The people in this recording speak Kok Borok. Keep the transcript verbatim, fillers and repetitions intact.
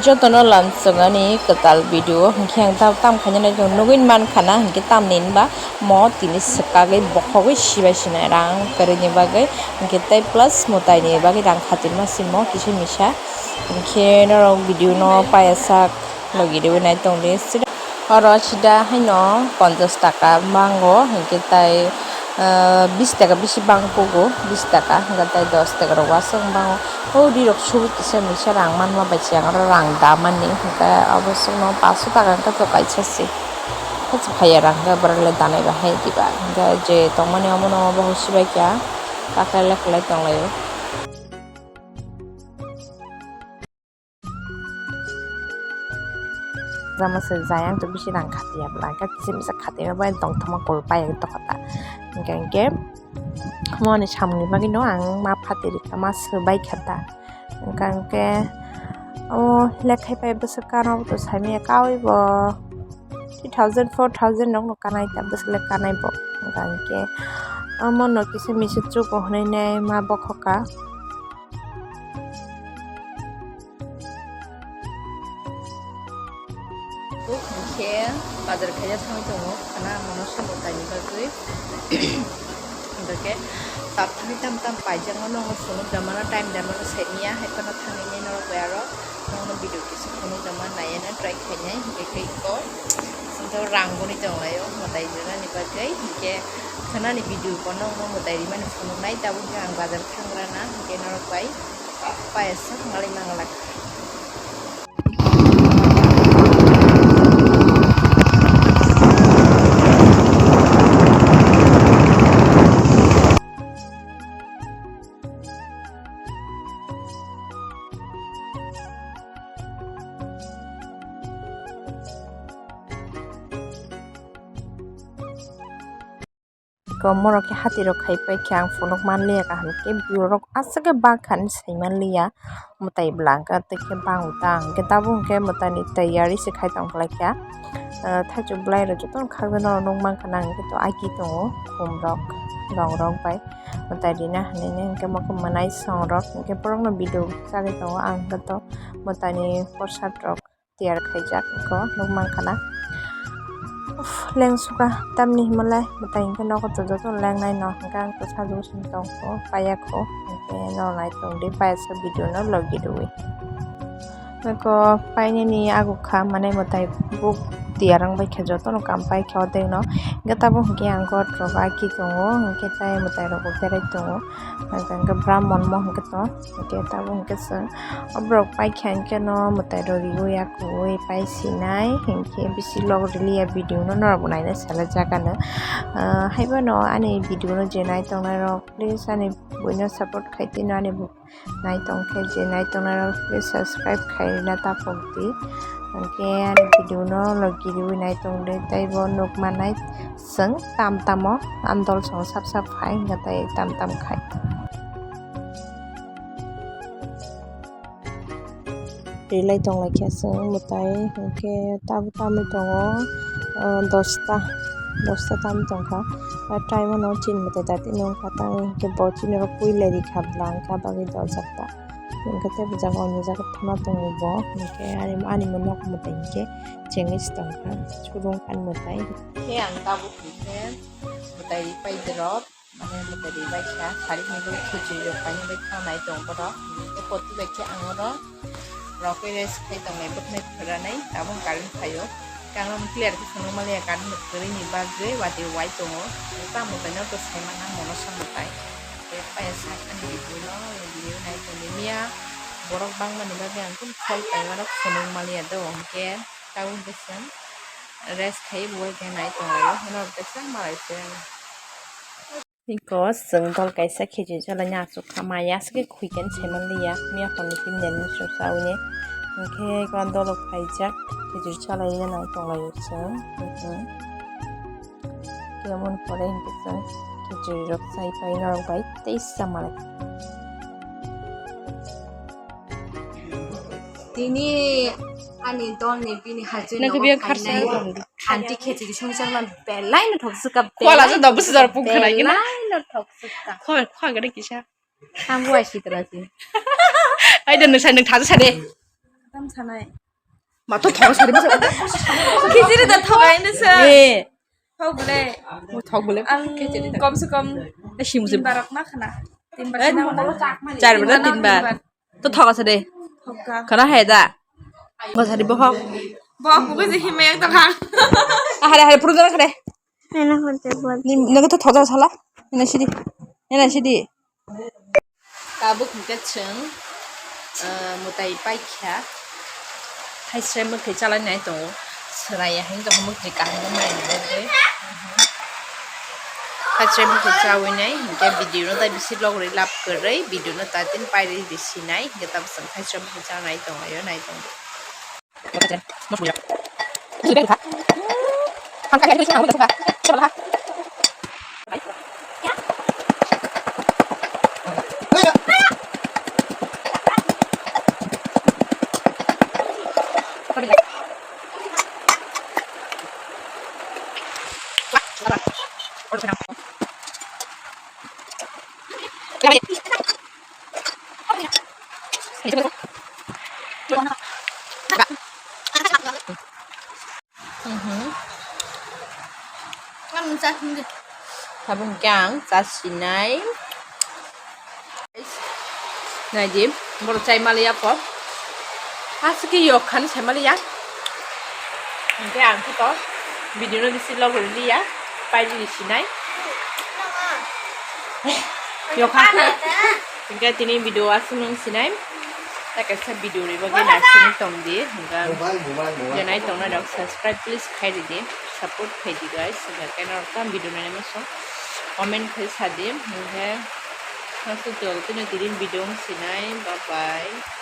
Jotono lamsong ani kwtal video hwnkhe ang tam, tam khaina nai nugwi man khana hwnkhe tamni hinba mo tini swkagwi bokhogwi sibai sinai rang kwrwini bagwi hwnkhe tei plus mwtaini bagwi rang khatima simo kisa misa hwnkhe norok video no paya sak logi riwi nai tongdi. Oro sida haino ponchash taka mango, hwnkhe tai, ah, bish taka bisi bang kugo, bish taka, hwnkhe tai dosh taka rok uasuk bango. O ri rok subu kisa misa rang manma bai se ang oro rang da mani, hwnkhe abo sukno pash taka hwnkhe to kaisa se. Kaisa phaiya rang hwnkhe borok le danai bahai diba, hwnkhe je tongmani omono bo sibai kha, kakhwlai le kwlai tonglaio. Jama se jayang to bisi rang khatiya bwla, hwnkhe kisa misa khatiya bai tongthoma kol pai tokota. Hwnkhe, hwnkhe moni samungni bagwino ang ma phatiri kha, ma swbai kha ta. Hwnkhe, hwnkhe, o lekhai pai bwswk kano to saimanya kaui bo three thousand, four thousand rokno kanai ta, bwswk le kanai bo. Hwnkhe, hwnkhe, omono kisa misa chuko hwnwi nai ma bokhoka. Hwnkhe bazar khaina thangwi tongo, khana mono sobo kaini bagwi. Hwnkhe tam thangwi tam tam paijak mano, phunuk da mano, time da mano, saimanya, hai phano thangwi nai norok bai aro nono video kisa phunuk da ma nai, ano try khainai, hwnkhe khe iko. Hwnkhe rang boni tonglaio, mwtai jwnani bagwi, hwnkhe khanani video bono omo mwtai rimani phunuknai, tabuk khe ang bazar thangrana, hwnkhe norok bai. Payasa malai manglak. Komorok khe hati rok khai pai khe ang phunuk man liya kaham khe borok aswk khe bang kha hinwi sai man liya mwtai bwla hwnkhe tei khe bang ta hwnkhe tabuk hwnkhe mwtai ni tayari se khai tong khlai kha. Thaichuk bwlai rok jotono khakjak norok nuk man kha na hwnkhe to aki tongo khum rok rong rok bai mwtai rina hinwi hwnkhe mokhe mwnai song rok hwnkhe borok no video chagwi tongo ang hwnkhe to mwtai ni porsad rok. Tiyar khaijak eko nukmankha na. Uff, lengsuka tamni himalai mwtai hinkhe nogo to joto lengnai no hinkhe ang to sajagwi simi tongkho payakho hinkhe norok nai tongdi payasa video no logi rwui. Eko painani agukha mane mwtai buk tiyar wngbaikha jotono kam paikha o degno hinkhe tabuk hinkhe ang gor rok aki tongo hinkhe tai mwtai rok bo berai tongo hinkhe Brahmon mo hinkhe to. Hwnkhe tabuk hwnkhe chwng o borok paikha hwnkhe no mwtai rok riui ya kuui pai sinai hwnkhe bisi log rili ya video no norok bo naina sala jaga no. Ah, haiphano ani video no je nai tongnai rok please ani buino support khai tino ani bu nai tong khe je nai tongnai rok please subscribe khai rina ta pok di. Hwnkhe ani video no logi riui nai tong di tei bo nuk manai. Chwng tam tamo andol song sap sap khai hwnkhe tei tam tam khai. Rilai tong lai khe chwng mwtai hwnkhe tabuk tamwi tongo, ah, dosta, dosta tamwi tong kha. Ah, time no chini mwtai da tini wng kha, tamni hwnkhe bo chini oro pui lai ri kha bwla, wngkha bagwi dol jak ta. Hwnkhe tei bo jaga o ani jaga thana tongo bo, hwnkhe ani, ani nok mwtai hwnkhe chengwi se tong kha, churung ani mwtai. Khe ang tabuk hwnkhe. Mwtai pai de rok, mane mwtai bai kha, sari ni bo khichiri rok painani bai kha nai tong borok. Tei poti bai khe ang oro rok rest khai tong nai, bwkhnai phwranai, tabuk current phaio. Khe ang no clear khe phunuk maliya, current kwrwi ni bagwi watwi wai tongo. Tamo bai no bwsai mana mono sa mwtai. Tei paya sak ani video no, video nai tong di miya. Borok bang mani bagwi ang kunu phone paima no phunuk maliya do, hwnkhe tabuk bwswng rest khai bo bai khe nai tong laio, hwnwi bwswng malai se. Iko chwng dol kaisa khichiri chalai ni achuk kha, maya aswk khe khui khe sai man liya, miya hor ni tin den ni chwng chaui ni. Hinkhe iko dol rok phaijak, khichiri chalai nai tong laio chwng. Kemon pore hinkhe chwng khichiri rok chai pai norok bai tei sa malai. Tini ani dolni bini hajui nogo phainai khanti khechiri songchakna belai no thokswkha, khwla belai, je do bwswk jora pung khwlai khe na? Belai no thokswkha. Khwa, khwa gede kisa. Thango ai sitra si. Ai de, nung sa, nung thaja sa de. Tam sanai. Ma to thok sa de, masa. Khichiri da thogai nung sa. Eh. Thok bole. Mo thok bole. Ang kom se kom. Ai, simu se. Tin bar na khana. Tin bar. Eh, sina mana? Char bar na tin bar. Tin bar. To thoga sa de. Thoga. Khana hai da. Mo sa de bohok. Bohok ko je himai yak da kha. Ah, hare, hare, puru da khare. Nana hote bol. Ni, naga to thoda sala. Ina sidi. Ina sidi. Tabuk hwnkhe chwng, ah, mwtai paikha. Thaisrai mwkhwi chalai nai tongo. Swraiya hwn tongkha mwkhwi kaham nai nai. Thaisrai mwkhwi chawi nai hwnkhe video no tai bisi logri lab kwrwi, video no tai tin pairi bisi nai hwnkhe tabuk chwng thaisrai mwkhwi cha nai tongo, nai tongo. Mhm. Tabuk hwnkhe ang chasinai. Naidi, borok chai maliya kho. Aswk khe yok khan sai maliya. Hwnkhe ang khe to video no bisi logori liya, pairi sinai. Yok kha. Hwnkhe tini video aswk nung sinai. Ta kaisa video ni bagwi naisingwi tong di. Hwnkhe je nai tongnai rok subscribe please khai di, support khai di guys. Hwnkhe norok tam video nainai masa comment khai sa di. Hwnkhe aswk jol tini tini video wng sinai. Bye bye.